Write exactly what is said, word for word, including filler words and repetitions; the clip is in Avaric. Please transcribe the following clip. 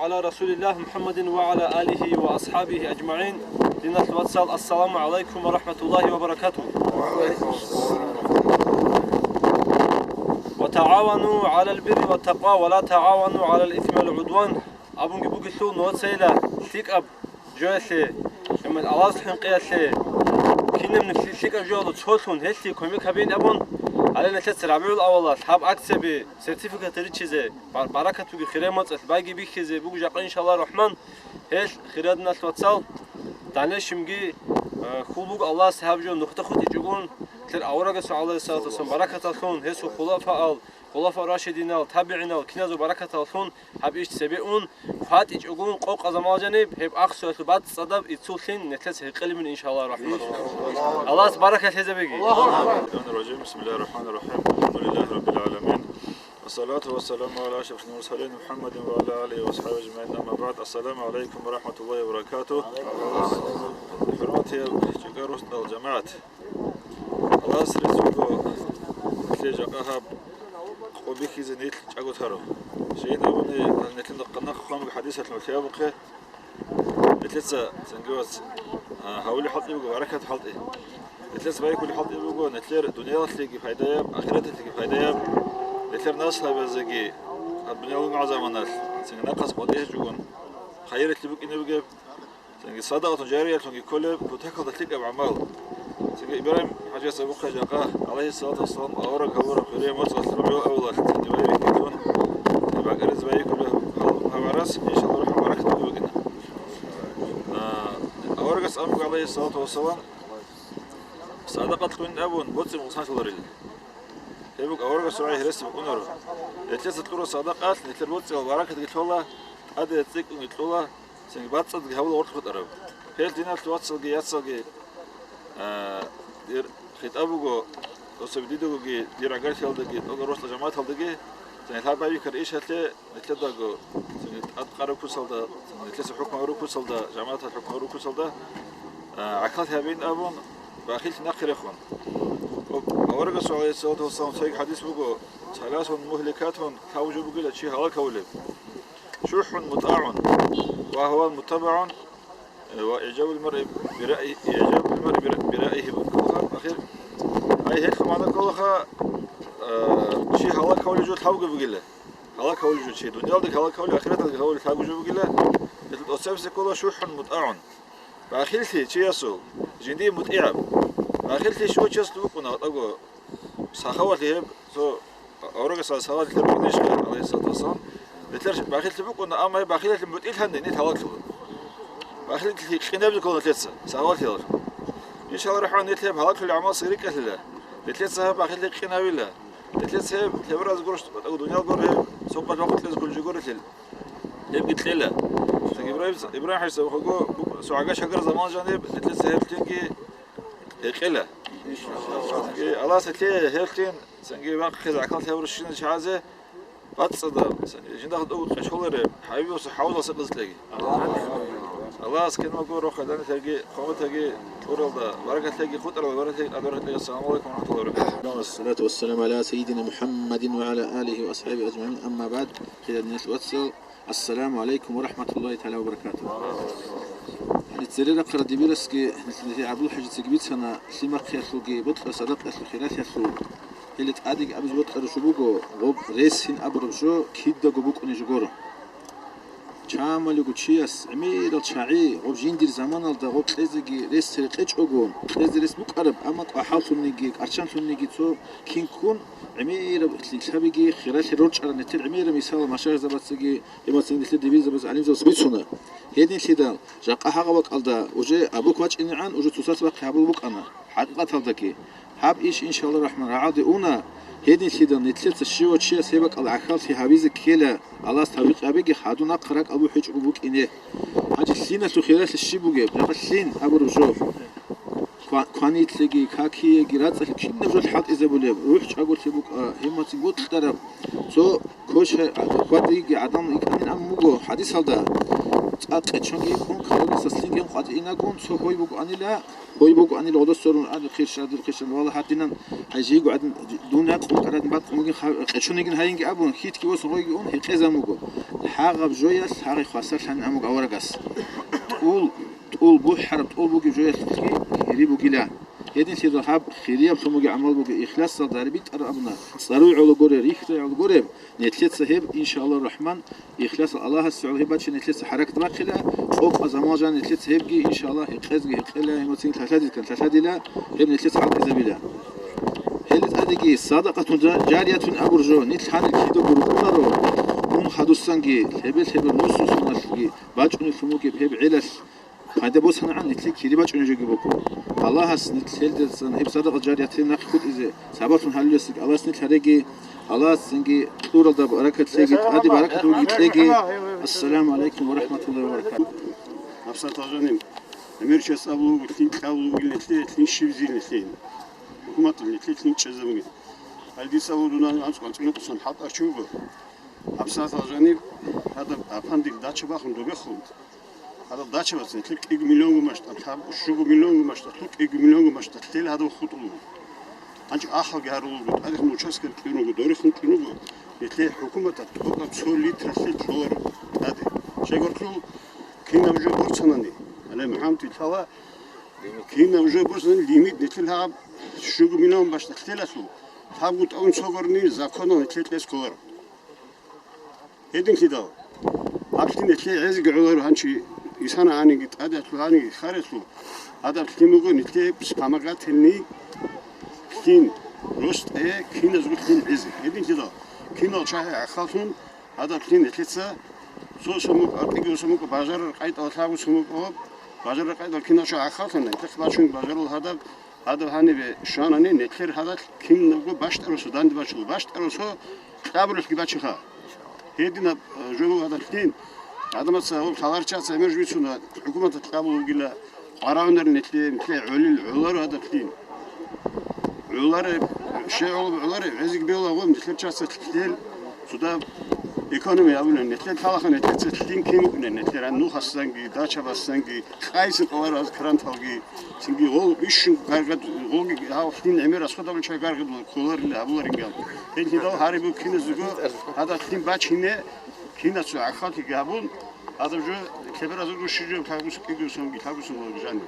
على رسول الله محمد وعلى آله وأصحابه أجمعين. Диналъ вацал, ассаламу гӀалайкум ва рахӀматуллагьи ва баракатугь. وتعاونوا على البر والتقوى ولا تعاونوا على الإثم والعدوان. Абунги бугелъул, нугьацайила лъикӀаб жоялъе, гьебмехалъ Аллагьасул хӀинкъиялъе, кинабниги лъикӀаб жоялда цолъун гьелъие кумек гьабейин абун, гьале нилъеца РабигӀул авалалъ гьаб акцияби, сертификат риччизе, бар-, баракат бугеб хириял моцӀалъ байги бихьизе буго жакъа, иншаллагь рахӀман. Гьелъ, хириял диналъ вацал, данешимги, э, хьул буго Аллагьас гьаб жо нухда хутӀичӀогун, нилъер аварагасул, гӀалайгьиссалату вассалам, баракаталлъун, гьесул хулафаал, хулафа рашидинал, табигӀинал, киназул баракаталлъун гьаб иш цебе ун, хватӀичӀогун къокъа заман жаниб, гьеб ахсуялъул бацӀцӀадаб иццуллъин нилъеца гьекъилебин, иншаллагь рахӀман. Аллагьас баракат лъезабеги. الشيطان الرجيم. بسم الله الرحمن الرحيم. الحمد لله رب العالمين. والصلاة والسلام على أشرف المرسلين محمد وعلى آله وأصحابه أجمعين. أما بعد. السلام عليكم ورحمة الله وبركاته. ХӀурматиял чӀикӀа росдал жамагӀат. Аллагьас рес буго, нилъее жакъа гьаб къо бихьизе нилъ чӀаго таро. Шагьид абуни, нилъеда къанахъ хъван буго хӀадисалъ нилъее абухъе. Нилъеца цинги вац, а, гьавулеб хӀалтӀи буго, баракат хӀалтӀи. Нилъеца байбихьулеб хӀалтӀи буго, нилъер дуниялалъеги пайдаяб, ахираталъеги пайдаяб, нилъер наслабазеги гьаб дуниял унгӀал заманалъ цинги нахъас къватӀи гьечӀогун, хайиралъе букӀине бугеб, цинги садакъатун жариялъунги кколеб, кутакалда лъикӀаб гӀамал. Цинги Ибрагьим хӀажияс абухъе жакъа, гӀалайгьиссалату вассалам, авараг гьавураб хирияб моцӀалъ РабигӀул авалалъ цинги байбихьилъун, бакӀаризе байбихьулеб гьав-, гьав гӀарас, иншаллагь, рахӀмат, баракат бугеб букӀина. А, аварагас абун буго, гӀалайгьиссалату вассалам, садакъат кьунин абун, боцӀи-мукъ санлъуларила. Гьеб буго аварагасул рагӀи гьереси букӀунаро. Нилъеца кьураб садакъалъ нилъер боцӀиялъ баракатги лъола, тӀаде цӀикӀкӀунги кьола, цинги бацӀцӀадги гьабула гъорлъ хутӀараб. Гьел диналъ вацалги яцалги, а, дир хитӀаб буго, досаби дидагоги, дир гӀагарлъиялдаги, тӀокӀаб росла жамагӀаталдаги, цинги лъаб байбихьараб ишалъе, нилъедаго, цинги тӀадкъараб куцалда, цинги нилъеца хӀукму гьабураб куцалда, жамагӀаталъ хӀукму гьабураб куцалда, а, гӀахьаллъи гьабейин абун, бахиллъи нахъе рехун. Аварагасул, гӀалайгьиссалату вассалам, цоги хӀадис буго, саласун мухликатун, лъабго жо бугила чи гьалак гьавулеб. Шухьун мутӀагӀун, ва гьаван муттабагӀун, ва игӀжабул маръи бираи-, игӀжабул маръи бира-, бираихи кколаха, ахир. Ай, гьелъул магӀна кколаха, а, чи гьалак гьавулеб жо лъабго бугила. Гьалак гьавулеб жо чи, дуниялалдаги гьалак гьавулеб, ахираталдаги гьавулеб лъабго жо бугила, гьелъул тӀоцебизе ккола шухьун мутӀагӀун. Бахиллъи чиясул, жиндие мутӀигӀаб. Бахиллъи щивав чиясул букӀуна, гьатӀаго сахавалъи гьеб, цо аварагасул сахавалъи нилъер букӀунищха, гӀалайгьиссалату вассалам. Нилъер бахиллъи букӀуна, амма гьеб бахиллъи мутӀигӀлъани нилъ гьалаклъула. Бахиллъи къинабизе ккола нилъеца, сахавалъиялъ. Иншаллагь рахӀман, нилъ гьеб гьалаклъулеб гӀамал цере рикӀкӀалъила. Нилъеца гьеб бахиллъи къинабила. Нилъеца гьеб лъебераз гурищ, тӀокӀ дуниял гур гьеб, цо къват вахъун кьезе кколеб жо гурелъул. Гьебги кьела. Ибрагьим, Ибрагьим хӀажияс абухъего, бу-, цо гӀага-шагар заман жаниб, нилъеца гьеб лъинги гьекъела. Э, Аллагьас лъе гьеб лъин, цинги бахъизе гӀахьаллъи гьабурабщинал чагӀазе бацӀцӀадаб, цинги жинда гьадув къечолареб, ХӀабибасул хӀавзалъ сакъизе кьеги. Аллагьас киналго рохалда нилъерги хъван батаги, кьуралда баракат лъеги, хутӀаралда баракат лъеги, тӀадваракьеги. Ассаламу гӀалайкум ва рахӀматуллагьи ва баракатугь. الصلاة والسلام على سيدنا محمد وعلى آله وأصحابه أجمعين. أما بعد. Хириял диналъ вацал, ассаламу гӀалайкум ва рахӀматуллагьи тагӀала ва баракатугь. Гьаниб цере рахъарал дибирасги, нилъеда ГӀабдул-хӀажицаги бицана, лъимахъиялъулги, бокьараб садакъаялъул хиралъиялъул. Гьеле тӀадеги абизе бокьараб жо буго, гъоб рес гьин абураб жо кидаго букӀунеб жо гуро. Чамалиго чияс гӀемерал чагӀи, гъоб жиндир заманалда гъоб кьезеги рес цере кьечӀого, кьезе рес букӀараб, амма кӀвахӀаллъунниги, кӀарчанлъунниги цо кин ккун, гӀемераб лъикӀлъабиги хиралъи рорчӀараб нилъер гӀемераб мисал машаярзабацаги, гьебмацин нилъер дибирзабаз, гӀалимзабаз бицуна. Гьединлъидал, жакъа гьагъаб бакӀалда уже абук бачӀинегӀан, уже цоцалъ бахъи гьабулеб букӀана. ХӀакъикъаталдаги, гьаб иш, иншаллагь рахӀман, рагӀалде уна. Гьединлъидал нилъеца щивав чияс гьеб бакӀал гӀахьаллъи гьабизе ккела, Аллагьас тавфикъ гьабеги, гьадун нахъа ракӀалде бухӀичӀого букӀине. Гьанже лъиналъул хиралъи щиб бугеб? Жакъа лъин абураб жо. Ква-, кванилъеги, какиеги, рацӀцӀалъи кинаб жо хӀалтӀизабулеб, рухӀ чӀаголъи букӀа, гьебмацин бутӀараб. Цо квеш хьвадиги гӀадан йикӀанин абун буго хӀадисалда, цӀакъ къечонги ккун, калолиса лъинги къватӀинагун, цо гьой бугоанила, гьой бугоанила гъодосорун ар хирш, адил хиршан, вала гьадинан, гьай жийго гӀадин, дун ракъун карадин бакъун бугин ха-, къечонигин гьайинги абун, хитги восун гъойги ун, гьекъезабун буго. Гьагъаб жоялъ гьагъи хвасарлъани амуг аварагас. ТӀул, тӀул бухӀараб тӀул бугеб жоялъги гьири бугила. Гьединлъидал гьаб хирияб лъумуги гӀамал буго, ихласал дарбитӀараб абуна, цӀаруй гӀоло горе, рихьрай гӀоло горе, нилъеца гьеб, иншааллагь рахман, ихласал Аллагьасе гӀоло гьеб бачи нилъеца хӀаракат бахъила, къокъа заман жан нилъеца гьебги, иншааллагь, гьекъезги гьекъела, гьемоцин лъалъадизкан лъалъадила, гьеб нилъеца хӀалтӀизабила. Гьеле тӀадеги садакъатун жа-, жариятун абур жо, нилъ гьанир кидаго рукӀунаро, мун хадусанги, лъебе-лъебе нусусуналъги бачӀунелъун бугеб гьеб гӀелалъ, пайда босанагӀан нилъе кири бачӀунеб жоги буго. Аллагьас нилъелдасан гьеб садакъа жариятил нахъе хутӀизе сабаблъун гьалулесги Аллагьас нилъ гьареги, Аллагьас цинги кьуралда баракат лъеги, тӀаде баракат буги кьеги. Ассаламу гӀалайкум ва рахматуллагьи ва баракатугь. ГьабсагӀат гьажанин, гӀемер чияс абулеб буго, лъим кьабулеб бугин нилъее, лъим щибизин нилъее. ХӀукуматалъ нилъее лъим чӀезабугин. Гьалдица абулеб дунан анцӀго анцӀила кусан хӀалтӀарав чи вуго. ГьабсагӀат гьажаниб гьадаб апандил дача бахун добехун. Гьадаб дачабац нилъер кӀиго миллионго машгьураб, щуго миллионго машгьураб, кӀиго миллионго машгьураб лъел гьадаб хутӀулеб. Гьанже ахалги гьарулеб, тӀадехун участок кьун руго, дорихъун кьун руго, нилъее хӀукуматалъ тӀокӀаб цо литралъе лъоларо тӀаде. Щайгурелъул кинаб жо борцанани, гьале МухӀаммад лъала, кинаб жо борцанани лимит нилъер гьаб щуго миллион бащдалъ лъелалъул, лъабго тӀун цогорни законал нилъее кьес кколаро. Гьединлъидал, гьаб лъим нилъее гӀезеги гӀоларо гьанчи исана гьаниги, тӀаде лъугьаниги, харелъул, гьадаб лъим буго нилъее вспомогательный лъим, рос-, э, киназго лъим гӀезе. Гьединлъидал, кинал чагӀи гӀахьаллъун, гьадаб лъим нилъеца цо-цо мукӀа, кӀиго цо мукӀа, бажарар къайдал лъабго цо мукӀа, бажарар къайдал кинал чагӀи гӀахьаллъана, нилъехъ бачун бажарул гьадаб, гьадаб гьанибе щванани, нилъер гьадалъ кинабго бащтӀарасул данде бачула. БащтӀарасул кьабуралъги бачеха. Гьединаб, э, жо буго гьадалъ лъим. Гьадамаца гьаб лъаларчаца гӀемер жо бицуна, хӀукуматалъ кьабул бугила, къварагӀунар нилъее, нилъее гӀолил гӀоларо гьадалъ лъим. ГӀоларе, щай гӀолаб гӀоларе, гӀезеги бегьулаго, нилъер чиясда лъел цо дагьаб экономия абулеб, нилъер лъалаха нилъеца лъим кин букӀунеб, нилъер гьанухасанги, дачабасанги, къайса къвараз кранталги, цинги гъол бищун гаргад, гъолги гьав лъим гӀемер расходабулча гаргад кколарила абуларин гьаб. Гьелъидал гьариб киназего гьадаб лъим бачине, кинацо гӀахьаллъиги гьабун, гьадаб жо лъеберазего щиб жо лъабгусан кӀиго сонги, лъабгусан гъолги жани.